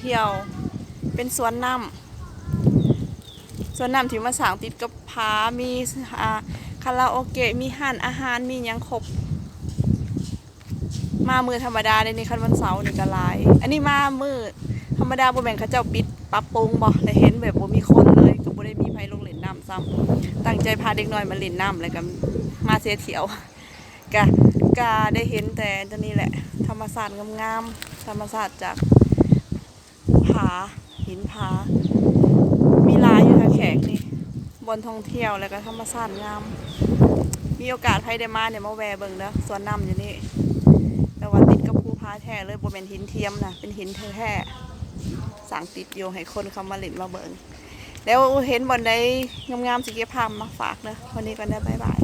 ທ່ຽວ ເປັນສວນນ້ຳ ສວນນ້ຳທີ່ມາສ້າງຕິດກັບຜາ ມີ ອ່າ ຄາຣາໂອເກະ ມີຮ້ານອາຫານ ມີຫຍັງຄົບ. ມາມື້ທຳມະດາເດ້ນີ້ ຄັນວັນເສົານີ້ກໍຫຼາຍ. ອັນນີ້ມາມື້ທຳມະດາ ບໍ່ແມ່ນເຂົາເຈົ້າປິດປັບປຸງບໍ່? ໄດ້ເຫັນແບບບໍ່ມີຄົນເລີຍ ກໍບໍ່ໄດ້ມີໃຜລົງຫຼິ້ນນ້ຳຊ້ຳ. ຕັ້ງໃຈພາເດັກນ້ອຍມາຫຼິ້ນນ້ຳ ແລ້ວກໍມາເຊທ່ຽວ ກະ ກະໄດ້ເຫັນແຕ່ຕົວນີ້ແຫຼະ ທຳມະຊາດງາມໆ ທຳມະຊາດຈາກຜາ ຫີນຜາ ມີຫຼາຍຢູ່ທ່າແຂກນີ້ ບ່ອນທ່ອງທ່ຽວ ແລ້ວກໍທຳມະຊາດງາມ. ມີໂອກາດໃຜໄດ້ມານີ້ ມາແວ່ເບິ່ງເດີ ສວນນ້ຳຢູ່ນີ້ ແຕ່ວ່າຕິດກັບພູຜາແທ້ເລີຍ ບໍ່ແມ່ນຫີນທຽມນະ ເປັນຫີນແທ້ໆ ສ້າງຕິດຢູ່ ໃຫ້ຄົນເຂົ້າມາຫຼິ້ນມາເບິ່ງ. ແລ້ວເຫັນບ່ອນໃດງາມໆ ຊິເກັບພາບມາຝາກເດີ. ວັນນີ້ກ່ອນເດີ ບາຍບາຍ.